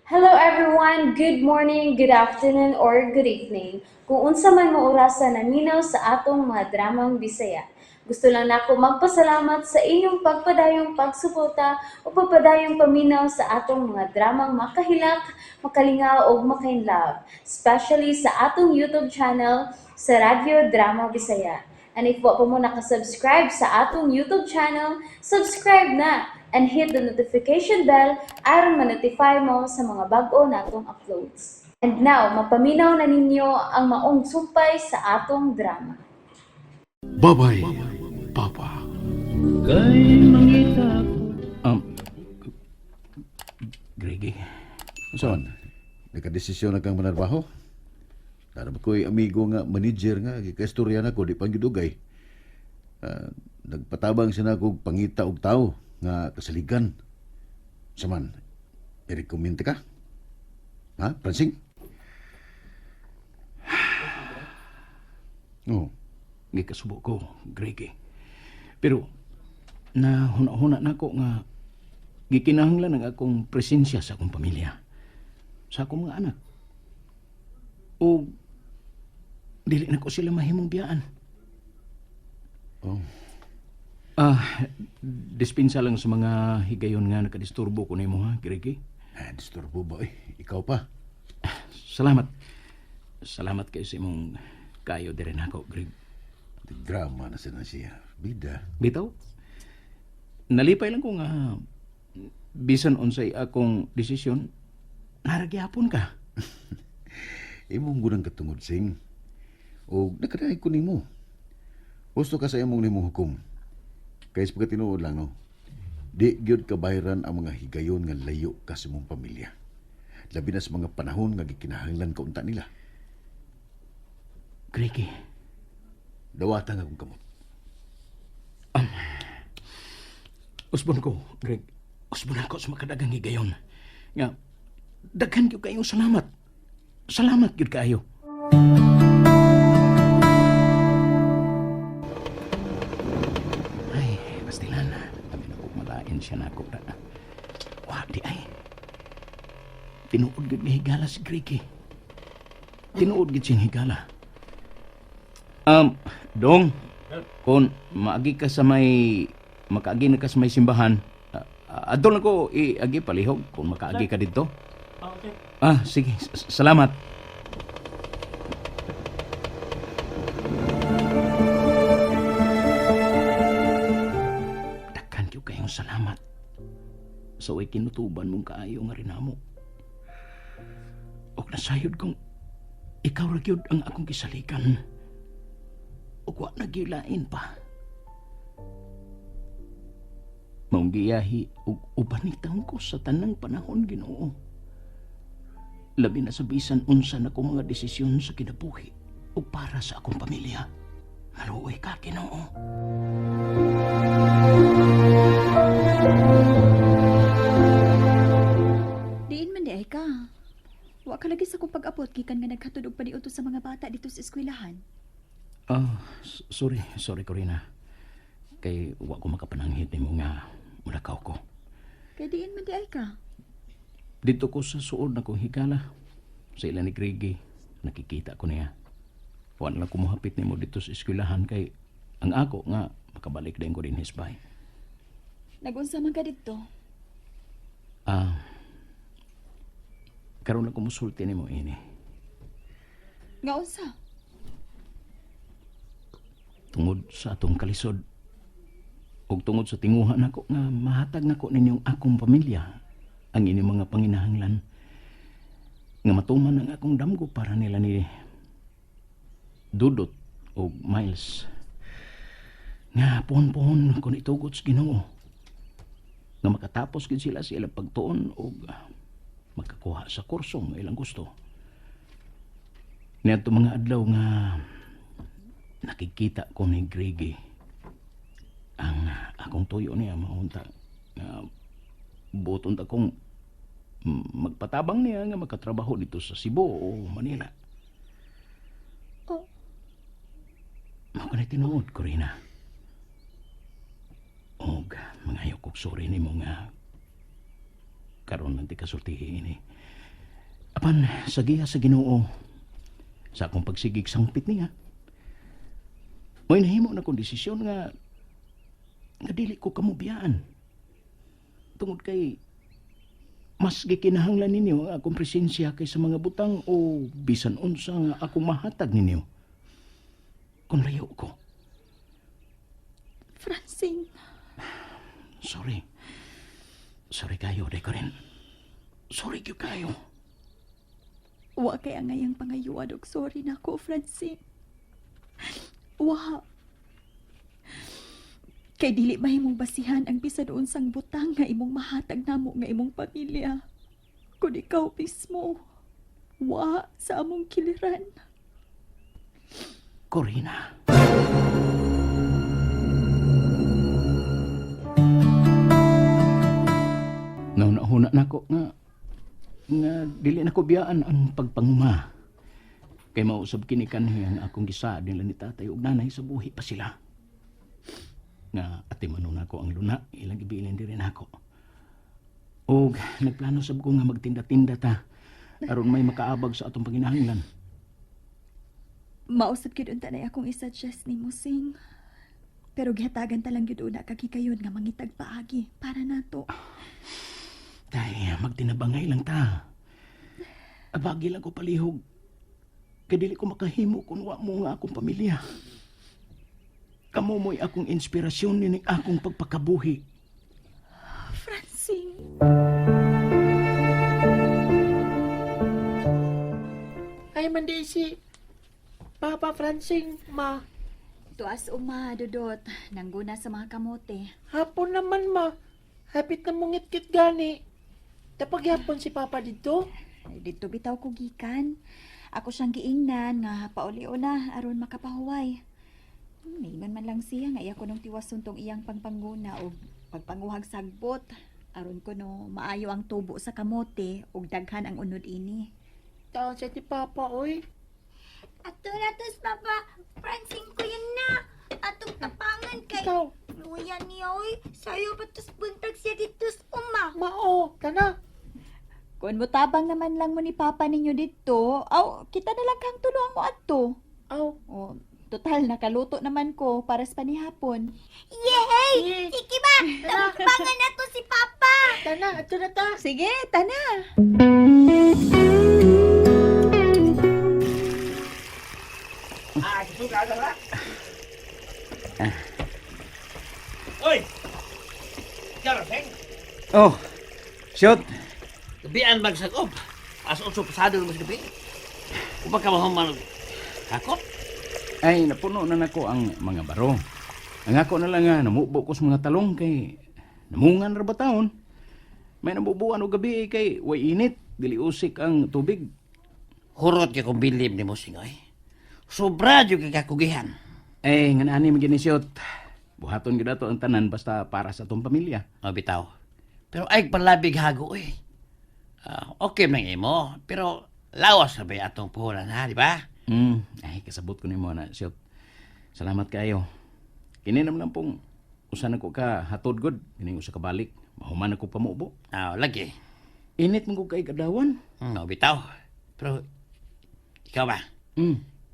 Hello everyone! Good morning, good afternoon, or good evening. Kung unsa man mo orasa naminaw sa atong mga dramang Bisaya. Gusto lang nako magpasalamat sa inyong pagpadayong pagsuporta o pagpadayong paminaw sa atong mga dramang makahilak, makalingaw ug makainlove, especially sa atong YouTube channel sa Radyo Drama Bisaya. And if wa pa mo nakasubscribe sa atong YouTube channel, subscribe na and hit the notification bell aron ma-notify mo sa mga bag-o natong uploads. And now, mapaminaw na ninyo ang maong sumpay sa atong drama. Babay, Papa. Kay mangita Greggy, Son, nakadesisyon na kang manarbaho? Tara ba ko'y amigo nga, manager nga, gikaistorya na ko, di pang gidugay. Ah, nagpatabang siya na kog pangita og tao nga kasaligan. Saman, i-recommend ka? Ha, Pransing? Oh, gikasubo ko, Greggy. Pero nahuna-huna nako nga gikinahanglan ang akong presensya sa akong pamilya, sa akong mga anak. O dili na ko sila mahimong biyaan. Oh. Ah, dispensa lang sa mga higayon nga nakadisturbo ko nimo ha, Greggy. Ah, disturbo ba eh? Ikaw pa. Salamat. Salamat kayo sa imong kayo diri nako, Greg. Drama na siya na siya. Bida. Bitaw. Nalipay lang ko nga bisan unsay akong desisyon, naragyapon ka. Imong gunang katungod, Sing. O nakadaig ko nimo. Gusto ka sa imong nimong hukom. Kay sa pagkatinuod lang, no? Di gyud kabayran ang mga higayon nga layo ka sa imong pamilya. Labi na sa mga panahon nga gikinahanglan ka unta nila. Gregi, Dawatan akong kamot. Usbon ko, Greg. Usbon ako sa makadagang higayon. Nga, daghan gyud kayong salamat. Salamat gyud kaayo. Ay, pastilan. Kami na kong malain siya na ako. Wa, di ay. Tinuod gyud nga higala si Greg eh. Tinuod gyud siyang higala. Dong, kung maagi ka sa may makaagi na ka sa may simbahan, adto lang ko iagi palihog kung makaagi ka didto. Okay. Ah, sige, salamat. Daghan gyud kayong salamat. Sa way kinutuban mong kaayo nga rinamo. Og nasayod kong ikaw ra gyud ang akong gisalikan. Ug wa na gyud lain pa. Maong giyahi ug uban ko sa tanang panahon, Ginoo. Labi na sa bisan unsa na akong mga desisyon sa kinabuhi o para sa akong pamilya. Maluoy ka, Ginoo. Diin man di ay ka. Wa ka lagi sa akong pag-abot gikan nga naghatod og paniudto sa mga bata dito sa eskwelahan. Ah, sorry, sorry Corina. Kay wa ko makapananghit nimo nga mulakaw ko. Kay diin man di ay ka. Dito ko sa suod na kong higala. Sa ila ni Greggy, nakikita ko niya. Wa na lang kumuhapit nimo dito sa eskwelahan kay ang ako nga makabalik din ko din hisbay. Nagunsa man ka didto? Ah, karon lang ko musulti nimo ini. Nga unsa? Tungod sa atong kalisod ug tungod sa tinguha nako nga mahatag nako ninyong akong pamilya ang inyong mga panginahanglan nga matuman ang akong damgo para nila ni Dudot og Miles nga pohon-pohon kon itugot sa Ginoo nga makatapos gid sila sa ilang pagtuon og makakuha sa kurso nga ilang gusto niadto mga adlaw nga nakikita ko ni Greggy ang akong tuyo niya maunta nga buton ta kong magpatabang niya nga makatrabaho dito sa Cebu o Manila. Oh, Mao kanay tinuod, Corina. Og mangayo kog sorry nimo nga karon lang ti kasultihi ini. Apan sa giya sa Ginoo sa akong pagsigig sangpit niya. May nahimo na kong desisyon nga nga dili ko kamubiyaan. Tungod kay mas gikinahanglan ninyo ang akong presensya kaysa mga butang o bisan unsa nga akong mahatag ninyo. Kung layo ko. Francine, Sorry. Sorry kayo, day ko rin. Sorry gyud kayo. wa kay ang ngayang pangayuan og sorry nako, Francine. Wa. Kay dili mahimong basihan ang bisan unsang butang nga imong mahatag namo nga imong pamilya. Kun ikaw mismo, wa sa among kiliran. Corina. Nauna-huna na ko nga nga dili na ko biyaan ang pagpanguma. Kay mausab kini kanhi ang akong gisaad nila ni tatay ug nanay sa buhi pa sila. Nga atimanon nako ang luna, ilang gibilin diri nako. Og nagplano sab ko nga magtinda-tinda ta aron may makaabag sa atong panginahanglan. Mausap gyud unta na akong i-suggest nimo Sing. Pero gihatagan ta lang gyud una kag hikayon nga mangitag paagi para nato. Tay, magtinabangay lang ta. Abagi lang ko palihog. Kay dili ko makahimo kung wa mo nga akong pamilya. Kamo mo'y akong inspirasyon nining akong pagpakabuhi. Francine. Ay, man di si Papa Francing, ma. Tuas uma, Dudot. Nangguna sa mga kamote. Hapon naman, ma. Hapit na mungit-kit gani. Tapag hapon si Papa dito. Ay, dito bitaw ko gikan. Ako siyang giingnan nga paulio na aron makapahuway. Ningon man lang siya nga iya ko nung tiwason tong iyang pangpangguna og pagpanguhag sagbot aron ko no maayo ang tubo sa kamote ug daghan ang unod ini. Taon siya ti Papa, oy. Ato na tos, Papa. Francine ko yun na. Atong tapangan kay... Ikaw, Luya niya, oy. Sayo pa tos buntag siya dito sa uma. mao, tana. Kung motabang naman lang mo ni Papa ninyo dito, aw, kita na lang kang tuluan mo adto. Aw. O, total nakaluto naman ko para sa panihapon. Yehey! Eh, Sige ba? Tapangan na to si Papa. tana, ato na ta. Sige, tana. Oy! Ikaw, Seng. Oh, shot. Gabian magsagob. As otso pasado naman sa gabi. Upang ka mahuman hakot. Ay, napuno na nako ang mga baro. Ang ako na lang nga, namubo ko sa mga talong kay namungan ra ba taon. May nabubuan og gabi eh, kay way init, dili usik ang tubig. Hurot kay kong bilib ni mo, Singoy. Sobra jud kay kakugihan. Eh, nga naani man gini shot. Buhaton gyud ato ang tanan basta para sa atong pamilya. O, bitaw. Pero ay palabig hago, eh. Ah, okay man imo, pero lawas na ba atong puhunan, ha, di ba? Ay, kasabot ko nimo na, Siot. Salamat kayo. Kini naman lang pong usa na ko ka hatod god, kining usa ka balik. Mahuman ako pamubo. Ah, lagi. Init man ko kay kadawan. O, bitaw. Pero, ikaw ba?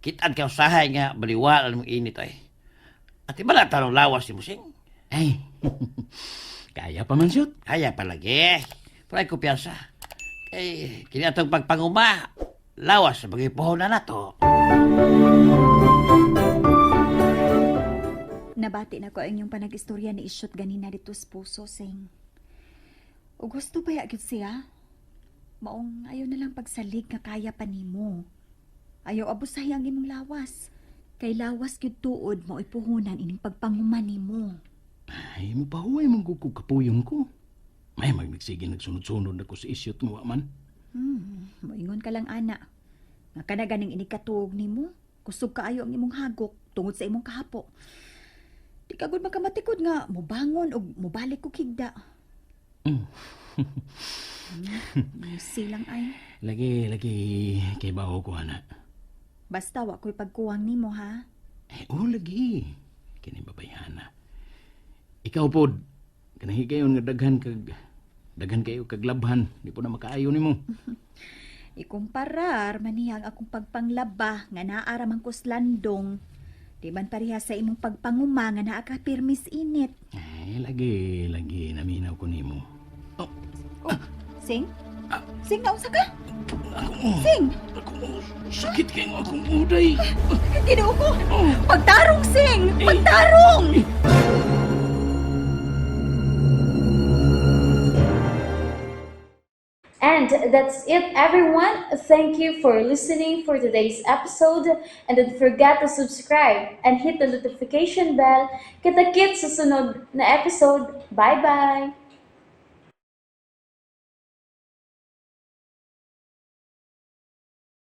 Kitaan ka usahay nga baliwala mong init, ay. At iba na tanong lawas ni Musing. Ay. Kaya pa man, Siot. Kaya palagi. Pero ay kumpiyansa. Kay kini atong pagpanguma, lawas sa bagay puhunan na to. Nabati na ko ang inyong panag-istorya ni Isyot ganina dito sa puso, Sing. O gusto ba ya gyud siya? Maong ayaw na lang pagsalig nga kaya pa nimo. Ayaw abusahi ang imong lawas. Kay lawas gyud tuod mo ipuhunan ining pagpanguman nimo. Ay, mupahuway man ko kog kapuyong ko. May magnagsige nagsunod-sunod ako sa isyot nga wa man. Moingon ka lang ana. Nga kana ganing inikatuog nimo. Kusog kaayo ang imong hagok tungod sa imong kahapo. Di ka gud makamatikod nga mobangon og mobalik og higda. Silang ay. Lagi, lagi, kay bawo ko, ana. Basta wa ko'y pagkuwang nimo ha. Eh, oh, lagi. Kini babayhana. Ikaw pod, kanahigayon nga daghan kag daghan kayo kag labhan, di po na makaayo nimo. Ikumparar man niya ang akong pagpanglaba nga naa ra man ko's landong. Di man pareha sa imong pagpanguma nga naa ka pirmis init. Ay, lagi, lagi, naminaw ko nimo. Oh, Sing? Sing, naunsa ka? Sing! Ako, sakit kayo akong uday. Ginoo ko! Pagtarong, Sing! Pagtarong! And that's it, everyone. Thank you for listening for today's episode. And don't forget to subscribe and hit the notification bell. Kita-kits sa sunod na episode. Bye-bye!